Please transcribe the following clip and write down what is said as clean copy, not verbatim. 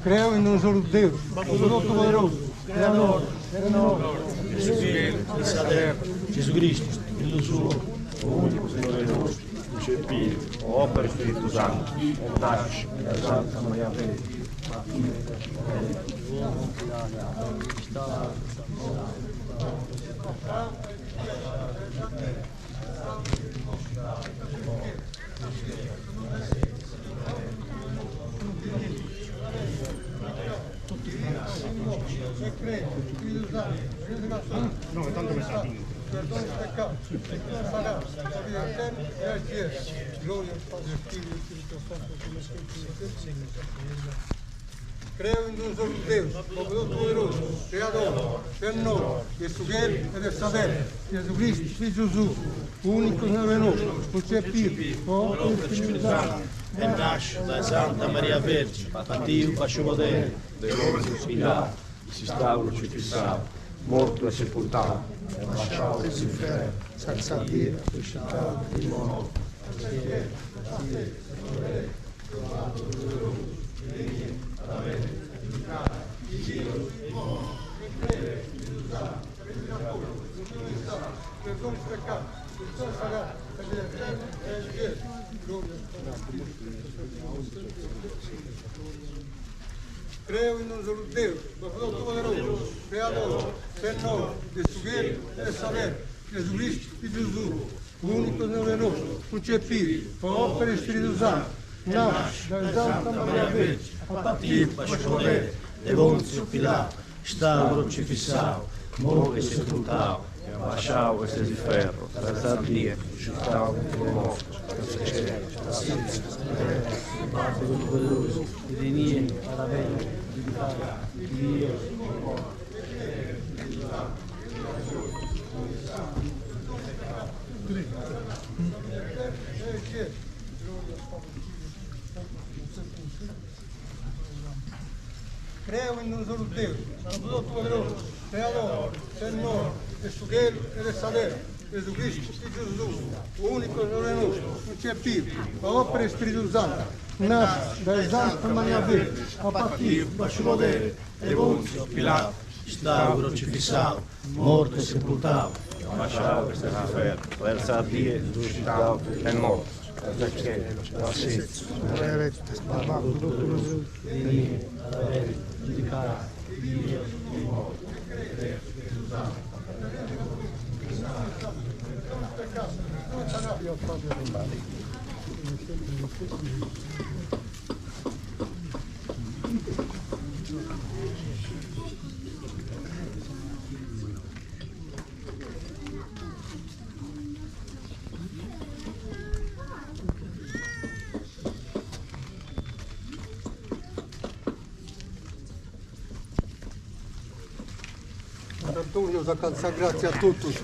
Creo in unu solu Deus, su totu poderosu, Creadore, Sennore, de su chelu e de sa terra, Gesù Cristu, Fillu suo, unicu Sennore nostru, cuncepiu po opera 'e Spiritu Santu, e nasciu dae Santa Maria Vergine, Creo in unu solu Deus, totu poderosu, Creadore, Sennore de su chelu e de sa terra, Gesù Cristu, Figiu suu, unicu Sennore nostru, cuncepiu po opera 'e Spiritu Santu, E nasciu dae Santa Maria Vergine, patiu basciu poderi de Ponzio Pilatu, istau crucifissau, mortu e sepultau, e abasciau a s'inferru, sa terza die risuscitau de is mortus. Creo in unu solu Deus, totu poderosu, Creadore, Sennore de su chelu e de sa terra, Gesù Cristu, Figiu suu, unicu Sennore nostru, cuncepiu po opera 'e Spiritu Santu, nasciu dae Santa Maria Vergine, patiu basciu poderi de Ponzio Pilatu, istau crucifissau, mortu e sepultau, E abasciau est a s'inferru, sa terza die risuscitau de is mortus, Babbu totu poderosu, chi de inie at a benni a giudicai is bius e is mortus. Creo in unu solu Deus, su totu poderosu, Creadore, Sennore de su chelu e de sa terra, Gesù Cristu, Figiu suu, unicu Sennore nostru, cuncepiu po opera 'e Spiritu Santu, nasciu dae Santa Maria Vergine, at patiu basciu poderi de Ponzio Pilatu, istau crocifissau, mortu e sepultau, Abasciau est a s'inferru, sa terza die risuscitau de is mortus. Sant'Antonio sa grazia a totus.